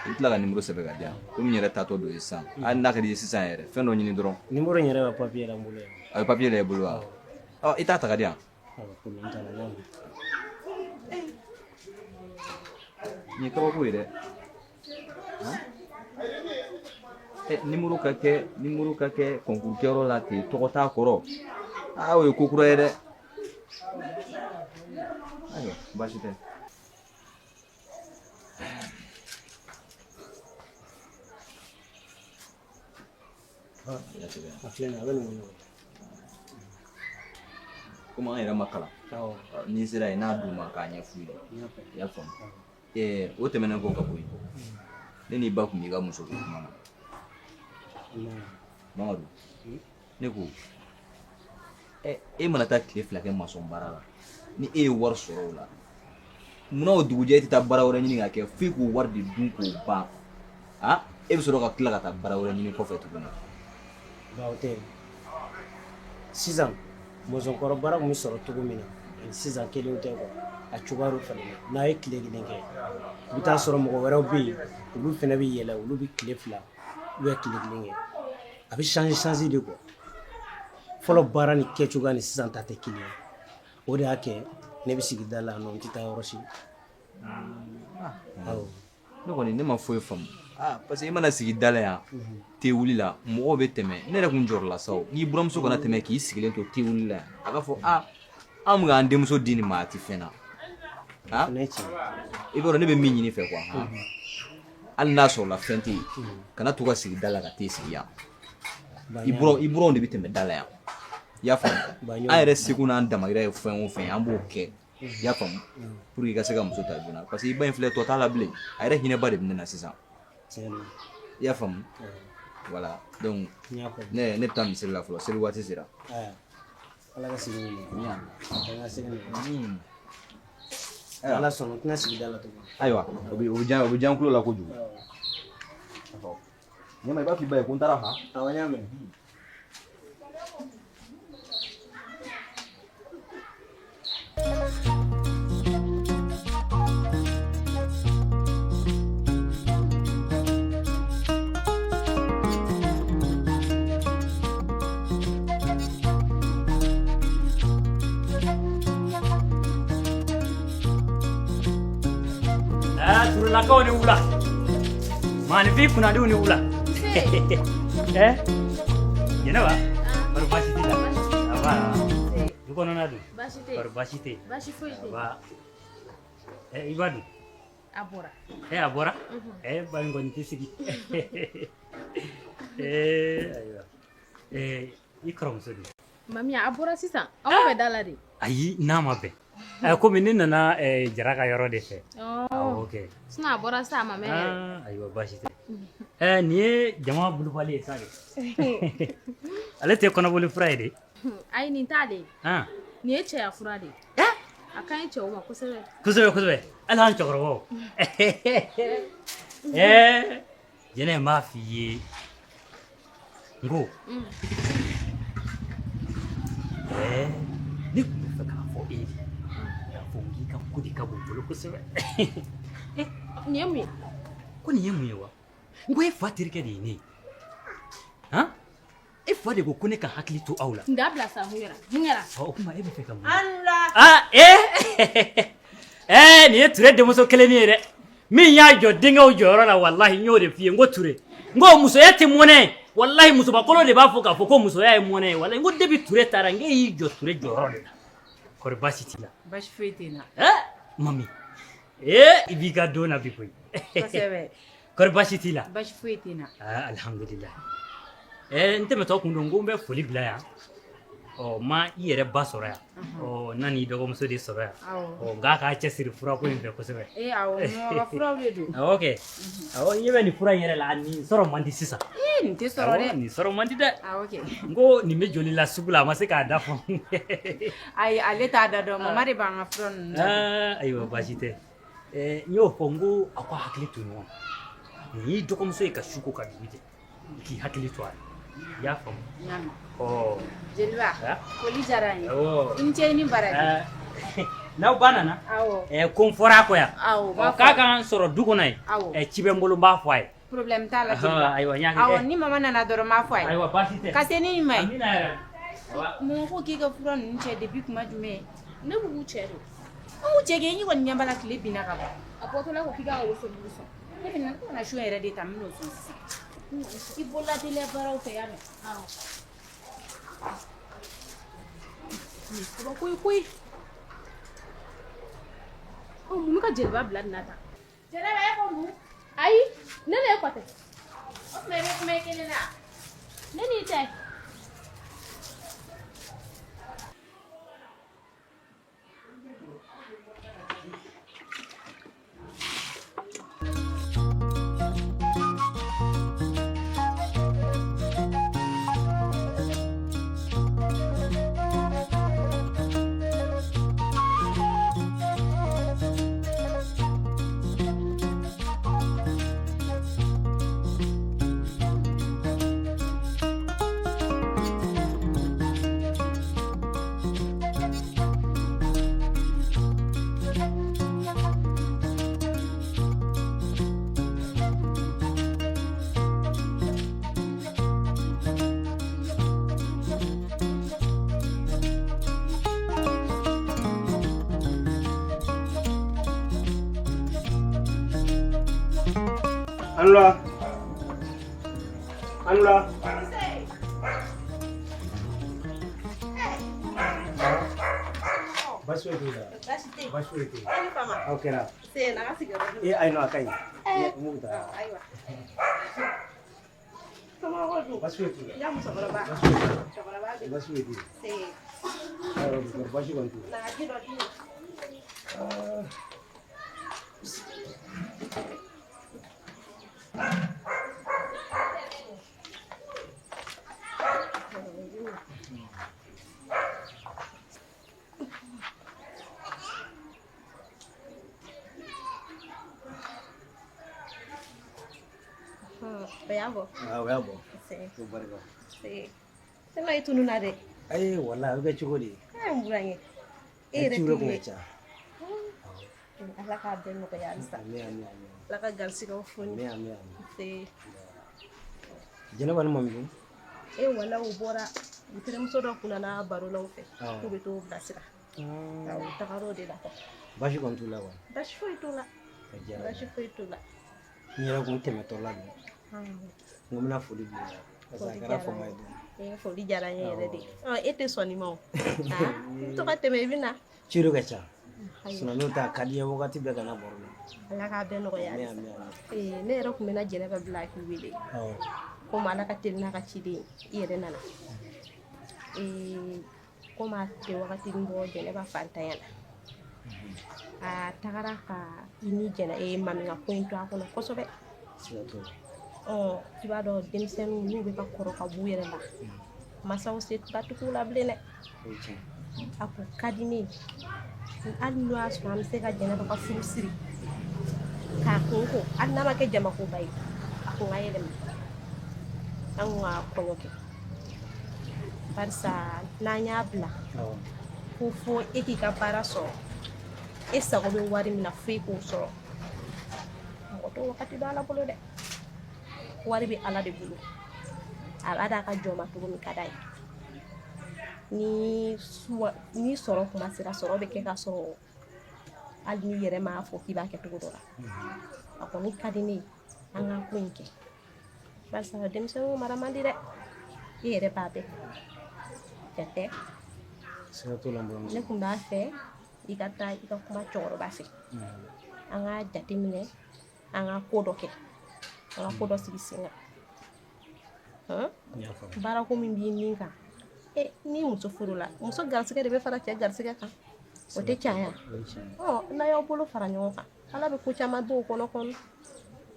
i tila ka nimoro sɛbɛn ka di yan, komi n yɛrɛ taatɔ don ye sisan. Hali n'a ka di i ye sisan yɛrɛ, fɛn dɔ ɲini dɔrɔn. Nimoro in yɛrɛ bɛ papiye la n bolo yan. A bɛ papiye la i bolo wa? Ɔ, i t'a ta ka di yan. Problème t'a la, n y'a mɛn. Nin ye kabako ye dɛ. Ɛ, nimoro ka kɛ concours kɛyɔrɔ la ten, tɔgɔ t'a kɔrɔ. Aa, o ye ko kura ye dɛ. Ayiwa, baasi tɛ. A filɛ nin ye, a bɛ nin kɔnɔ. Komi an yɛrɛ ma kalan, n'i sera yen n'a d'u ma k'a ɲɛf'u ye, i y'a faamu. O tɛmɛnen kɔ ka bɔ yen, ne n'i ba tun b'i ka muso ko kuma na. Mamadu, ne ko e mana taa tile 2 kɛ masɔn baara la, ni e ye wari sɔrɔ o la, munna o dugujɛ e tɛ taa baara wɛrɛ ɲini ka kɛ, f'i k'o wari de dun k'o ban? A e bɛ sɔrɔ ka tila ka taa baara wɛrɛ ɲini kɔfɛ tuguni. Ba, o tɛ. Sisan mɔzɔnkɔrɔ baara tun bɛ sɔrɔ cogo min na ani sisan kelenw tɛ quoi. A cogoya dɔ fana na, n'a ye tile kelen kɛ, i bɛ taa sɔrɔ mɔgɔ wɛrɛw bɛ yen, olu fana bɛ yɛlɛ, olu bɛ tile 2 ou bien tile kelen kɛ. A bɛ changer changer de quoi. Fɔlɔ baara ni kɛcogoya ni sisan ta tɛ kelen ye. O de y'a kɛ ne bɛ sigi da la yan nɔ, n tɛ taa yɔrɔ si. Awɔ. Ne kɔni, ne ma foyi faamu. Ah, parce que i mana sigi da la yan te wuli la, mɔgɔw bɛ tɛmɛ. Ne yɛrɛ kun jɔrɔla sa o, n'i buramuso kana tɛmɛ k'i sigilen to te wuli la yan, a ka fɔ a an bɛ k'an denmuso di nin ma, a tɛ fɛn na. Ah, i b'a dɔn ne bɛ min ɲini fɛ quoi, hali n'a sɔrɔla fɛn tɛ yen, kana to ka sigi da la ka t'e sigi yan. I buranw de bɛ tɛmɛ da la yan, i y'a faamu? An yɛrɛ seko n'an damayira ye fɛn o fɛn ye, an b'o kɛ, i y'a faamu, pour que i ka se ka muso ta joona, parce que i ba in filɛ, tɔ t'a la bilen. A yɛrɛ hinɛba de bɛ ne na sisan, i y'a faamu? Voilà, donc ne bɛ taa misiri la fɔlɔ, seli waati sera. Ala ka segin minɛ. An ka segin minɛ. Ala sɔnna, n tɛna sigi da la tugun. Ayiwa, o bɛ diya n tulo la kojugu. Ɲɛma, i b'a f'i ba ye ko n taara han. Awɔ, n y'a mɛn. Aa, Turelakaw ni wula, maaninfin kunnadiw ni wula. Jɛnɛba, kɔri baasi t'i la? Aba, du kɔnɔna dun? Baasi tɛ yen. Kɔri baasi tɛ yen? Baasi foyi tɛ yen. Aba, i ba dun? A bɔra. A bɔra. Ba in kɔni tɛ sigi. Ayiwa, i kɔrɔmuso dun? Mami, a bɔra sisan. Aw bɛ da la de. Ayi, n'a ma bɛn, komi ne nana Jara ka yɔrɔ de fɛ. Awɔ kɛ. Sinon a bɔra sisan, a ma mɛn yɛrɛ. Ah, ayiwa, baasi tɛ. Nin ye jama bulubali ye sa de. Ale tɛ kɔnɔboli fura ye de? Ayi, nin t'ale ye. Ah. Nin ye cɛya fura de ye. A ka ɲi cɛw ma kosɛbɛ. Kosɛbɛ kosɛbɛ, hali an cɛkɔrɔbaw. Jɛnɛ, n b'a f'i ye n ko ne tun bɛ fɛ k'a fɔ e ye de, k'a fɔ k'i ka ko de ka bon n bolo kosɛbɛ. Nin ye mun ye? Ko nin ye mun ye wa? N ko e fa terikɛ de ye ne ye. Han, e fa de ko ko ne ka hakili to aw la. N da bila sa, mun kɛra? Mun kɛra? Ɔ, o tuma e bɛ fɛ ka mun? An la. Ah, nin ye Ture denmuso kelennin ye dɛ, min y'a jɔ denkɛw jɔyɔrɔ la. Walahi, n y'o de f'i ye, n ko Ture, n ko musoya tɛ mɔnɛ ye. Walahi, musobakɔrɔ de b'a fɔ k'a fɔ ko musoya ye mɔnɛ ye. Walahi, n ko depuis Ture taara, n k'e y'i jɔ Ture jɔyɔrɔ de la. Kɔri baasi t'i la? Baasi foyi tɛ n na. Mami, i b'i ka don na bi koyi. Kosɛbɛ. Kɔri baasi t'i la? Baasi foyi tɛ n na. Ah, alhamdulilah. N tɛmɛtɔ kun don, n ko n bɛ foli bila yan. Ɔ, ma i yɛrɛ ba sɔrɔ yan, ɔ, n nan'i dɔgɔmuso de sɔrɔ yan. Ɔ, nka k'a cɛsiri furako in fɛ kosɛbɛ. Ee, awɔ, mɔgɔ ka furaw de don. Awɔ kɛ, awɔ, n ɲɛ bɛ nin fura in yɛrɛ la, nin sɔrɔ man di sisan. Ee, nin tɛ sɔrɔ dɛ. Awɔ, nin sɔrɔ man di dɛ. Awɔ kɛ. N ko nin bɛ joli la sugu la, a ma se k'a da fɔ. Ayi, ale t'a da dɔn, mama de b'an ka fura ninnu da dɔn. Ah, ayiwa, baasi tɛ. N y'o fɔ, n ko aw ka hakili to ɲɔgɔn na. Nin y'i dɔgɔmuso ye ka su ko ka dugu jɛ, i k'i hakili to a la, i y'a faamu? N y'a mɛn. Ɔ. Jeliba, Ah. foli diyara n ye. Awɔ. I ni ce, i ni baraji. Ah. N'aw ba nana, Awɔ. Ko n fɔra a kɔ yan. Awɔ, b'a Ɔ, k'a fɔ. ka n sɔrɔ du kɔnɔ yen. Awɔ. Ci bɛ n bolo, n b'a fɔ a ye. Problème t'a la. Ɔhɔn, Jeliba. ayiwa, n y'a kɛ. Awɔ, ni mama nana dɔrɔn n b'a fɔ a ye. Ayiwa, baasi tɛ. Ka se ni ɲuman ye. Amina yɛrɛ. Mun ko k'i ka fura ninnu cɛ depuis kuma jumɛn? Ne b'u cɛ de. An k'u cɛ kɛ, i kɔni ɲɛ b'a la tile binna ka ban. A bɔtɔla ko k'i ka woso bulu sɔn. Ne bɛna ne bɛna su yɛrɛ de ta, n bɛn'o sɔn sisan. I bolola teliya baaraw fɛ y'a mɛn. Awɔ. Kabako ye koyi. Ɔ, mun bɛ ka Jeliba bila nin na tan? Jɛnɛba, e ko mun? Ayi, ne n'e kɔ tɛ. O tuma i bɛ kuma i kelen na? Ne n'i tɛ. Anula. Anula. Baasi foyi t'u la. Baasi tɛ yen. Baasi foyi tɛ yen. E ni fama. Aw kɛra. Se na ka sigiyɔrɔ dun. E ayi, a ka ɲi. Eh. Mun bɛ taa? Ayiwa. Somɔgɔw dun? Baasi foyi t'u la. I ka musokɔrɔba. Baasi foyi t'u la. Cɛkɔrɔba bɛ. Baasi foyi t'u la. Se. Ayiwa, kɔri baasi kɔni t'u la. Na ka ji dɔ d'i ma. Ah. O y'a bɔ. Ah, o y'a bɔ. Se. Ko barika. Se. Se ma i tununna dɛ. Ayi, walahi, a bɛ kɛ cogo di? Ee, n burankɛ. E yɛrɛ Ci wɛrɛ kun tun ka ca. Ala k'a bɛɛ nɔgɔya halisa. Ami, ami, ami. Ala ka garisigɛw foni. Ami, ami, ami. Se. Jɛnɛba ni Mami dun? E wala, u bɔra u terimuso dɔ kun nana baro la u fɛ. Awɔ. K'u bɛ t'o bilasira. Awɔ, u tagar'o de la. Baasi kɔni t'u la kɔni. Baasi foyi t'u la. A diyara n ye. Baasi foyi t'u la. N yɛrɛ kun tɛmɛtɔ la bi. N ko n bɛna foli bila i la. Parce que a kɛra fama ye dɔɔni. Ee, foli diyara n ye yɛrɛ de. Ɔ, e tɛ sɔn nin ma o. Aa, i to ka tɛmɛ i bɛ na. Ci dɔ ka ca. Ayiwa. Sinon n'o tɛ, a ka di n ye wagati bɛɛ ka na baro la. Ala k'a bɛɛ nɔgɔya Ami, halisa. ami, ami. Ee, ne yɛrɛ kun bɛna Jɛnɛba bila k'i wele. Awɔ. Komi Ala ka teli n'a ka ciden ye, i yɛrɛ nana. Ee, komi a tɛ wagati bɔ Jɛnɛba fantanya la. A tagara ka i ni Jɛnɛ ee Mami ka ko in to a kɔnɔ kosɛbɛ. Siga t'o la. Ɔ, i b'a dɔn denmisɛnninw n'u bɛ ka kɔrɔ ka b'u yɛrɛ la, masaw se tatigiw la bilen dɛ. O ye tiɲɛ ye. A kun ka di ne ye, hali n'o y'a sɔrɔ an bɛ se ka Jɛnɛba ka furu siri k'a kun ko, hali n'a ma kɛ jamakoba ye, a kun ka yɛlɛma an kun ka kɔɲɔ kɛ, barisa n'an y'a bila Awɔ. ko fo e k'i ka baara sɔrɔ, e sago bɛ wari min na fo e k'o sɔrɔ, mɔgɔ t'o wagati dɔn Ala bolo dɛ. Wari bɛ Ala de bolo, a b'a d'a ka jɔn ma cogo min ka d'a ye. Ni suwa ni sɔrɔ kuma sera, sɔrɔ bɛ kɛ ka sɔrɔ hali n'i yɛrɛ m'a fɔ k'i b'a kɛ cogo dɔ la. A kɔni ka di ne ye an ka ko in kɛ, barisa denmisɛnninw mara man di dɛ, i yɛrɛ b'a bɛɛ jate. Siga t'o la, n buramuso. Ne kun b'a fɛ i ka taa i ka kuma cɛkɔrɔba fɛ, an k'a jateminɛ, an ka ko dɔ kɛ, an ka ko dɔ sigi sen kan. Han? N y'a faamu. Baarako min b'i min kan, e ni muso furula, muso garisigɛ de bɛ fara cɛ garisigɛ kan, o tɛ caya? O ye tiɲɛ ye. Ɔ, n'a y'aw bolo fara ɲɔgɔn kan, Ala bɛ ko caman b'o kɔnɔ kɔnɔ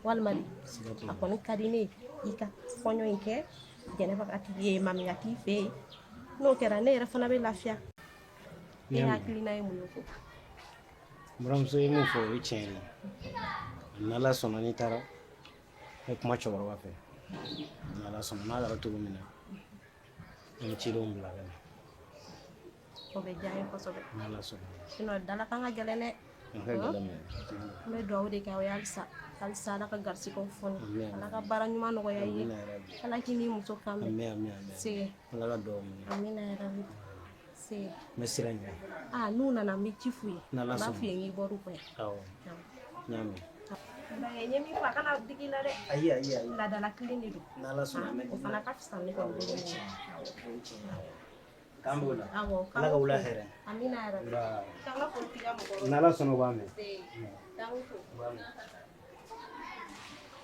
walima de. Siga t'o A la. kɔni ka di ne ye i ka kɔɲɔ in kɛ, Jɛnɛba ka t'i ye, Mami ka t'i fɛ yen. N'o kɛra, ne yɛrɛ fana bɛ lafiya. N E y'a mɛn. hakilina ye mun ye o ko? N buramuso ye mun fɔ, o ye tiɲɛ ye. N'Ala sɔnna, n'i taara, n bɛ kuma cɛkɔrɔba fɛ. N'Ala sɔnna, n'a kɛra cogo min na, an bɛ cidenw bila ka na. O bɛ diya n ye kosɛbɛ. N'Ala sɔnna. Sinon dalakan ka gɛlɛn dɛ. A ka gɛlɛn mɛ. N bɛ dugawu de kɛ aw ye halisa. Halisa Ala ka garisigɛw foni. Amina. Ala ka baara ɲuman nɔgɔya i ye. Amina yarabi. Ala k'i n'i muso kan bɛn. Amina amina amina. Se. Ala ka dugawu minɛ. Amina yarabi. Se. N bɛ sira ɲini. Aa n'u nana n bɛ ci f'u ye. N'Ala N b'a sɔnna. f'u ye n k'i bɔr'u kɔ yan. Awɔ. N y'a mɛn. N ye min fɔ a kana digi i la dɛ. Ayi ayi ayi. Laadala kelen de don. N'Ala sɔnna an bɛ O fana ka fisa ne kɔni bolo. O ye tiɲɛ ye. O ye tiɲɛ ye. K'an b'o la. Awɔ. Ala ka wula hɛrɛ. Amina yarabi. Nba. K'an ka foli k'i ka mɔgɔw ye. N'Ala sɔnna u b'a mɛn. Se. K'an fo. U b'a mɛn.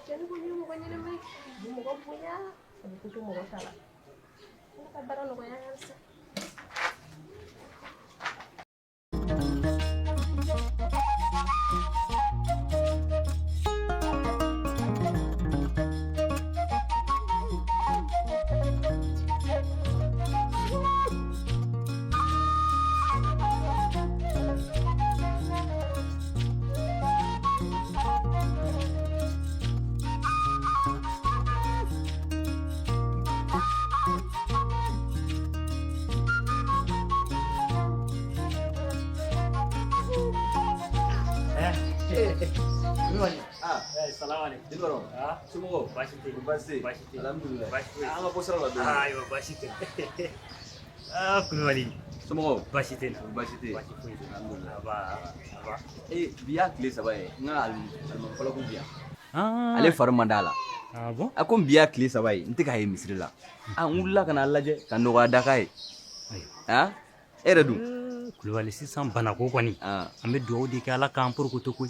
Cɛni kɔni ye mɔgɔ ɲɛnɛma ye. A bɛ mɔgɔ bonya. A bɛ ko to mɔgɔ ta la. Ala ka baara nɔgɔya halisa. Jeliba somɔgɔw baasi tɛ baasi tɛ baasi tɛ alhamdulilayi baasi tɛ an ka bɔ sira la dɔɔni ayiwa baasi tɛ aa Kulubali somɔgɔw baasi tɛ baasi tɛ baasi foyi tɛ alhamdulilayi aba aba ee bi y'a tile saba ye n ka alimami fɔlɔ ko bi yan ale fari man d'a la ah bon a ko bi y'a tile saba ye n tɛ k'a ye misiri la a n wulila ka n'a lajɛ ka nɔgɔya da k'a ye ah e yɛrɛ dun Kulubali sisan banako kɔni an bɛ dugawu de kɛ Ala k'an porokoto koyi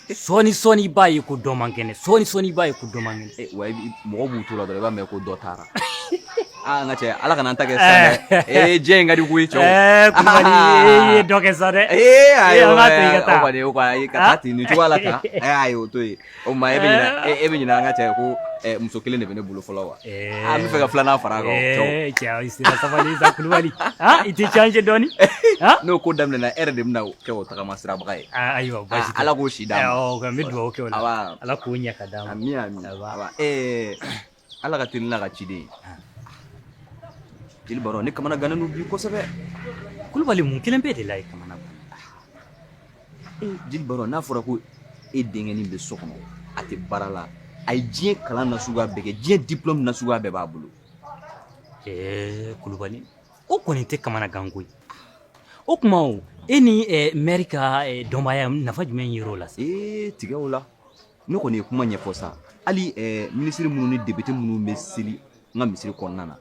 sɔɔni sɔɔni i b'a ye ko dɔ man kɛnɛ sɔɔni sɔɔni i b'a ye ko dɔ man kɛnɛ wa mɔgɔ b'u to la dɔrɔn i b'a mɛn ko dɔ taara aa n ka cɛ ala kana an ta kɛ sisan dɛ ee diɲɛ in ka di koyi cɛw ɛɛ Kulubali e ye dɔ kɛ sa dɛ ee ayi an k'a to yen ka taa o kɔni o kɔni ka taa ten nin cogoya la tan ee ayi o to yen o ma e bɛ ɲinɛ e bɛ ɲinɛ an ka cɛ ko muso kelen de bɛ ne bolo fɔlɔ wa aa n bɛ fɛ ka filanan fara a kan cɛw ee cɛ i sera sabali sa Kulubali ah i tɛ changer dɔɔni n'o ko daminɛna e yɛrɛ de bɛna kɛ o tagama sirabaga ye ayiwa baasi tɛ ala k'o si d'a ma awɔ n bɛ dugawu kɛ o la ala k'o ɲɛ ka d'a ma ami ami ɛɛ ala ka teli n'a ka ciden ye jeli baro ne kamana gannen don bi kosɛbɛ Kulubali mun kelen bɛ de la i kamana gan jeli baro n'a fɔra ko e denkɛnin bɛ so kɔnɔ a tɛ baara la a ye diɲɛ kalan nasuguya bɛɛ kɛ diɲɛ diplôme nasuguya bɛɛ b'a bolo ɛɛ Kulubali o kɔni tɛ kamana gan ko ye o tuma o e ni mɛri ka dɔnbaaya nafa jumɛn yer'o la ee tigɛ o la ne kɔni ye kuma ɲɛfɔ sa hali minisiri minnu ni depite minnu bɛ seli n ka misiri kɔnɔna na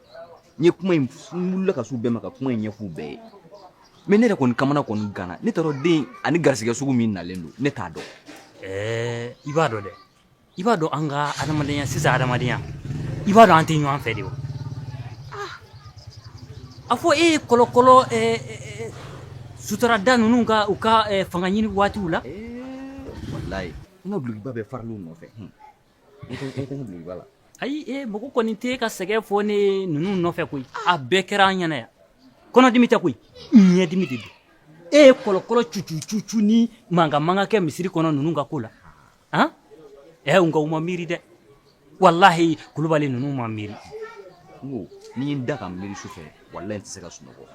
n ye kuma in n wulila ka s'u bɛɛ ma ka kuma in ɲɛf'u bɛɛ ye mais ne yɛrɛ kɔni kamana kɔni ganna ne t'a dɔn den ani garisigɛ sugu min nalen don ne t'a dɔn ɛɛ i b'a dɔn dɛ i b'a dɔn an ka adamadenya sisan adamadenya i b'a dɔn an tɛ ɲɔgɔn fɛ de o a fɔ e ye kɔlɔkɔlɔ sutarada ninnu ka u ka fanga ɲini waatiw la walayi n ka dulokiba bɛɛ faral'u nɔfɛ n ko n ko dulokiba la ayi e mɔgɔ kɔni tɛ ka sɛgɛn fɔ ne ninnu nɔfɛ koyi a bɛɛ kɛra an ɲɛna yan kɔnɔdimi tɛ koyi ɲɛdimi de don e ye kɔlɔkɔlɔ cucu ni mankan mankan kɛ misiri kɔnɔ ninnu ka ko la han ɛ nka u ma miiri dɛ walahi Kulubali ninnu ma miiri n ko ni n ye n da ka miiri su fɛ walahi n tɛ se ka sunɔgɔ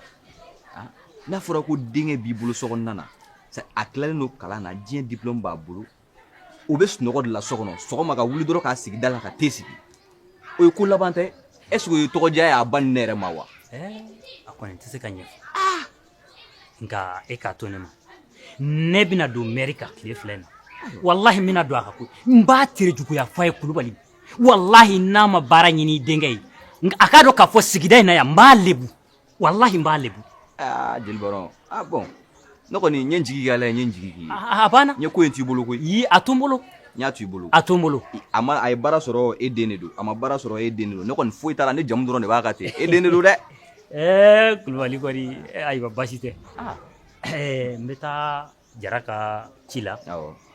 n'a fɔra ko denkɛ b'i bolo so kɔnɔna na a tilalen don kalan na diɲɛ diplôme b'a bolo o bɛ sunɔgɔ de la so kɔnɔ sɔgɔma ka wuli dɔrɔn k'a sigi da la ka te sigi o ye ko laban tɛ est ce que o ye tɔgɔdiya ye a ba ni ne yɛrɛ ma wa a kɔni tɛ se ka ɲɛfɔ nka e k'a to ne ma ne bɛna don mɛri kan tile fila in na walahi n bɛna don a kan koyi n b'a tere juguya f'a ye Kulubali walahi n'a ma baara ɲini i denkɛ ye a k'a dɔn k'a fɔ sigida in na yan n b'a lebu walahi n b'a lebu aa jeli baron ah bon ne kɔni n ye n jigi k'a la ye n ye n jigi k'i ye a banna n ye ko in t'i bolo koyi yi a to n bolo n y'a to i bolo a to n bolo a ma a ye baara sɔrɔ e den de don a ma baara sɔrɔ e den de don ne kɔni foyi t'a la ne jamu dɔrɔn de b'a kan ten e den de don dɛ ɛɛ Kulubali kɔni ayiwa baasi tɛ ɛɛ n bɛ taa Jara ka ci la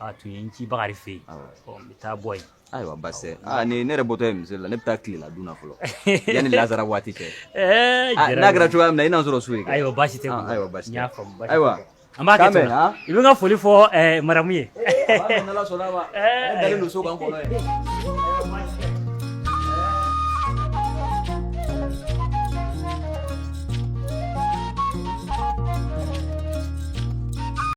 a tun ye n ci Bakari fɛ yen ɔ n bɛ taa bɔ yen ayiwa baasi tɛ aa ni ne yɛrɛ bɔtɔ ye misiri la ne bɛ taa tilela dun na fɔlɔ yanni lazara waati cɛ n'a kɛra cogoya min na i n'an sɔrɔ so yen ayiwa baasi tɛ ayiwa baasi tɛ n y'a faamu baasi tɛ ayiwa an b'a kɛ ten i bɛ n ka foli fɔ maramu ye n'Ala sɔnna a ma ne dalen don so kan kɔnɔ ye.